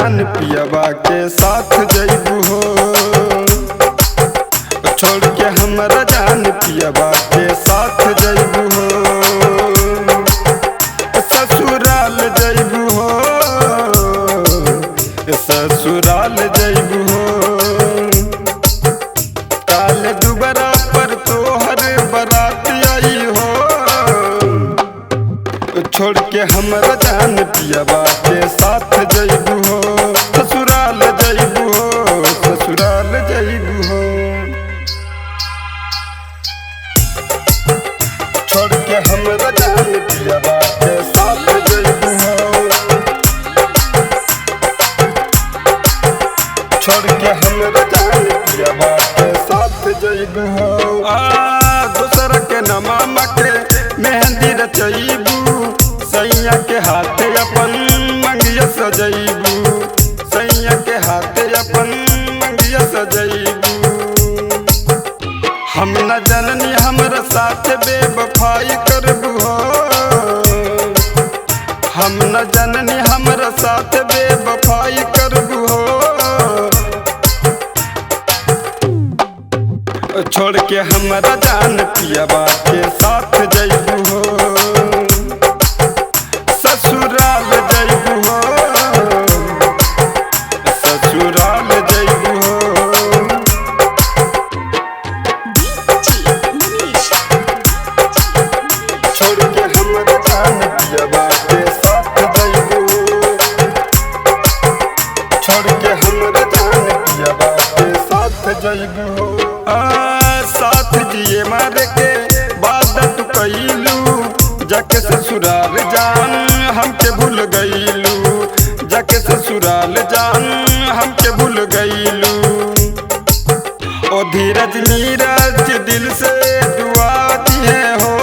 जान पियवा के साथ जइबू हो, छोड़ के हमरा जान पियवा के साथ जइबू हो, ससुराल जइबू हो, ससुराल जइबू हो। काल दुबरा पर तोहर बारात आई हो, छोड़ के हमरा जान पियवा के साथ जइबू हो, ससुराल जइबू हो, ससुराल जइबू हो। छोड़ के हमरा जान पियवा के साथ जइबू हो, छोड़ के हमरा जान पियवा के साथ जइबू हो। आ दोसर के नमामा के मेहंदी रचइबू, सैया के हाथे अपन मंगिया सजइबू, सैया के हाथे अपन मंगिया सजइबू। हम न जननी हमरा साथ बेवफाई करबू हो, हम न जननी हमरा साथ बेवफाई करबू हो, छोड़ के हमरा जान पियवा के साथ जइबू हो, ससुराल जइबू हो, ससुराल जइबू हो। DJ Manish. छोड़ के हमरा जान पियवा के साथ जइबू, छोड़ के हमरा जान पियवा के साथ जइबू। आ साथ जिए मारे के वादा तू कइलू, जाके ससुराल जान हमके भूल गइलू, जाके ससुराल जान हमके भूल गइलू। ओ धीरज नीरज दिल से दुआ दिए हो,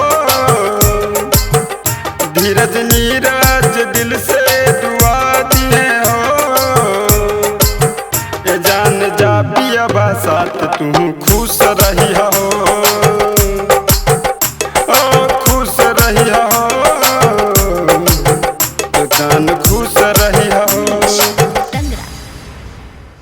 धीरज नीरज दिल से दुआ दिए हो, ये जान जा पियवा साथ तू खुश रही हो, ओ खुश रही हो, जान खुश रही हो।